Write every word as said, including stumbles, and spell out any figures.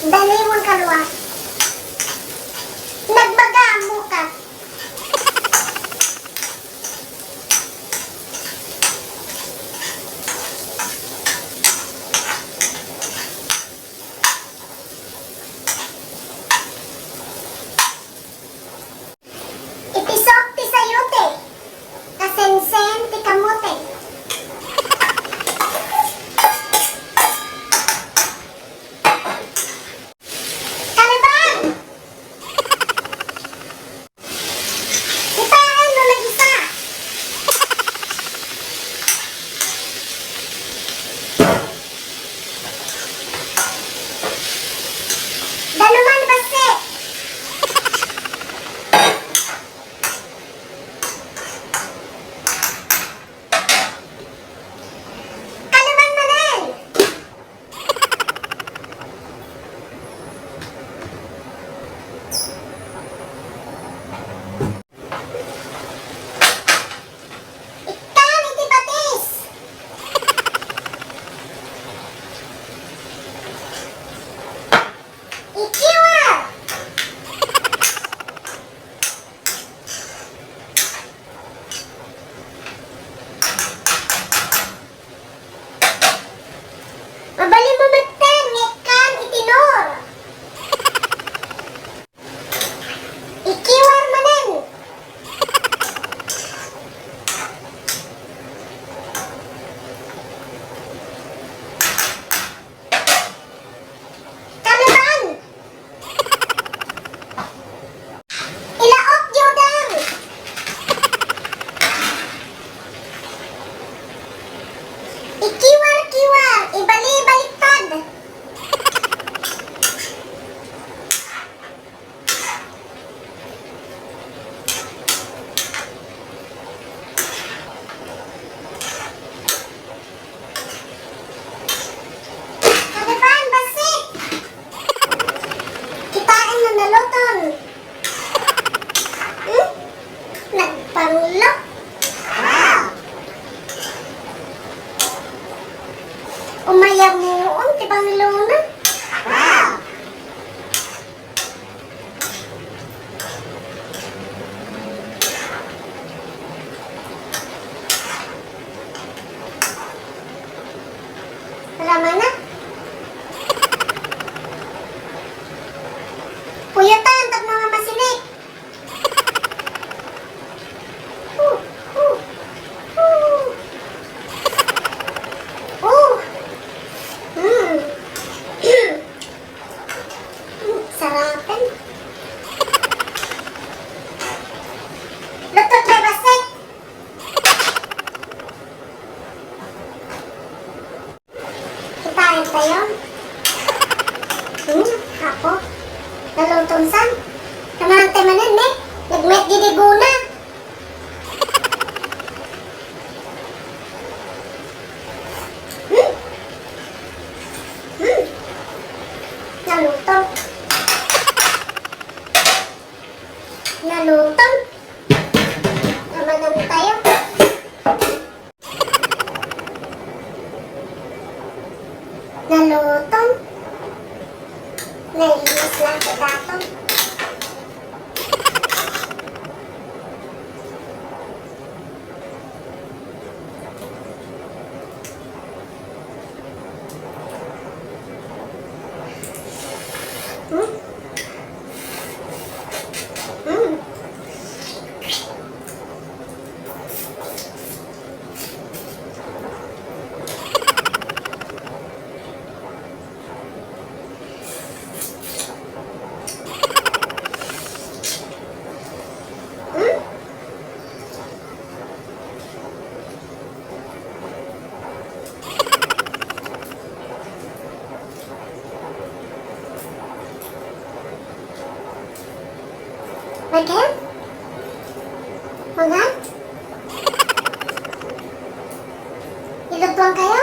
Daliwen kaluar. Nagbaga ammoka. Ipisok ti sayote, kasensen ti kamote. Kaleban! Kitaen no nagisa. Danuman bassit. Kaleban manen! Ikkan iti batis! Ikiwar! Mabalinmo metten nga ikkan iti nor. Ikiwar manen. Kaleban! Ilaok ti udang. Ikiwar-kiwar, ibali-baliktad. Kaleban, bassit! Kitaen no naluton. Hmm? Nagpanglo. Umayamuon ti banglona. Ramana. Puyotan tapno nga masilik. Uh, uh, uh. Uh. Mm. Sarapen. Luto ti bassit. Kitaentayo. Hmm, apo. Naluton san? Kamangan tayo manen, ne? Nagmayat diay guna. Hmm. Hmm. Naluto. Naluto. Kamangan tayo. Naluto. Nainis lang sa daton. Hmm? Hmm. Hmm? Again? Mangan? Ilutuan kayo?